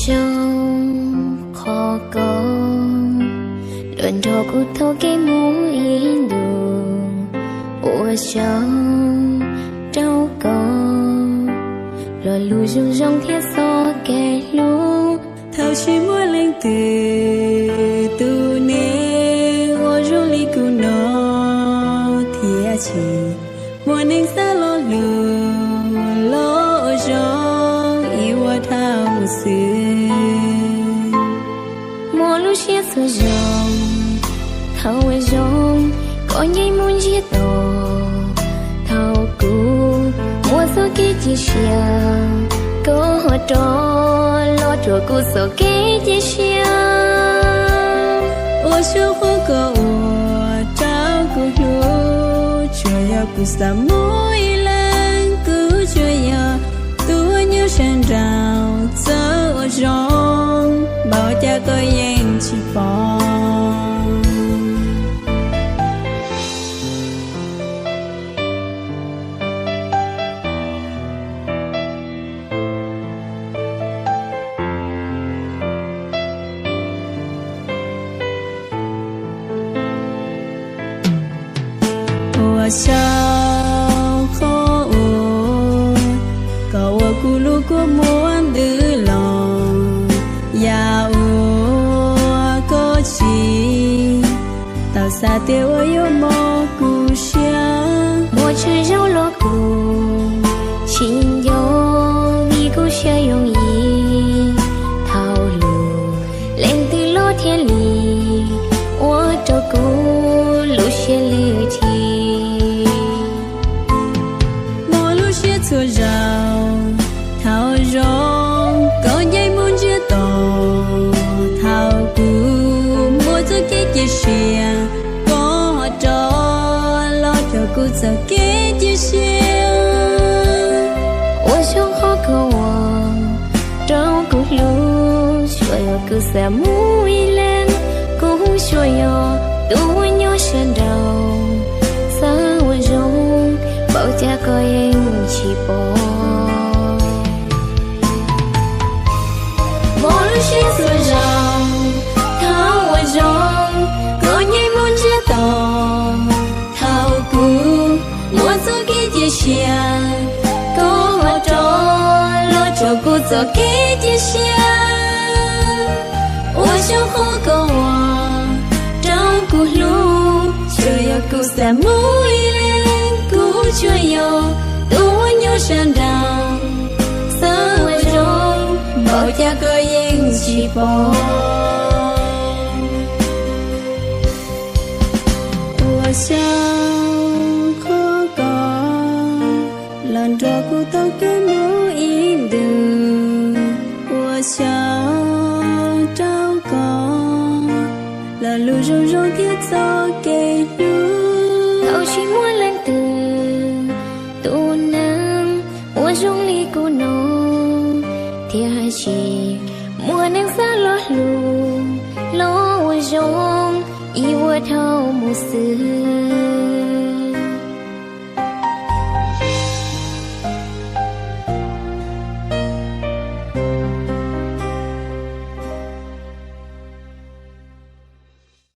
Zoo qhov koj los nrog kuv taug kev mus ib ntus, ua tsaug rau koj lo lus zoo zoo thiab txoj kev hlub. Thaum tsis muaj leej twg tus neeg ua zoo li kuv no, thiab tsis muaj neeg xav lo lus los ua zoo ib ua dhau mus xwb. Muaj lub siab txhua zaus thaum ua zoo koj nce mus ntsiag to, thaum kuv muaj txoj kev cia siab, koj ho rov los rhuav kuv txoj kev cia siab. Ua tsaug qhov koj ua rau kuv hlub, tsuas yog kuv xav mus ib leeg, kuv tsuas yog tus uas nyob sawv nraud. Txawm ua zoo npaum cas koj yeej tsis pom. Ua tsaug qhov uas koj ua kuv lub kua muag ntws los, yam uas koj tsis tau xav tias ua yuav mob kuv siab. Muaj tsawg zaus los kuv tsis nco vim kuv siab yooj yim, thaum lus leej twg los thiaj li ua rau kuv lub siab lwj thi. Muaj lub siab txhua zaus thaum ua zoo koj nce mus ntsiag to, thaum kuv muaj txoj kev cia siab, koj ho rov los rhuav kuv txoj kev cia siab. Ua tsaug qhov koj ua rau kuv hlub, tsuas yog kuv xav mus ib leeg, kuv tsuas yog tus uas nyob sawv nraud. Txawm ua zoo npaum cas koj yeej tsis pom. Muaj lub siab txhua zaus thaum ua zoo koj nce mus ntsiag to, thaum kuv muaj txoj kev cia siab, koj ho rov los rhuav kuv txoj kev cia siab. Ua tsaug qhov koj ua rau kuv hlub, tsuas yog kuv xav mus ib leeg, kuv tsuas yog tus uas nyob sawv nraud. Txawm ua zoo npaum cas koj yeej tsis pom. Ua tsaug qhov koj los nrog kuv taug kev mus ib ntus, ua tsaug rau koj lo lus zoo zoo thiab txoj kev hlub. Thaum tsis muaj leej twg tus neeg ua zoo li kuv no, thiab tsis muaj neeg xav lo lus los ua zoo ib ua dhau mus xwb.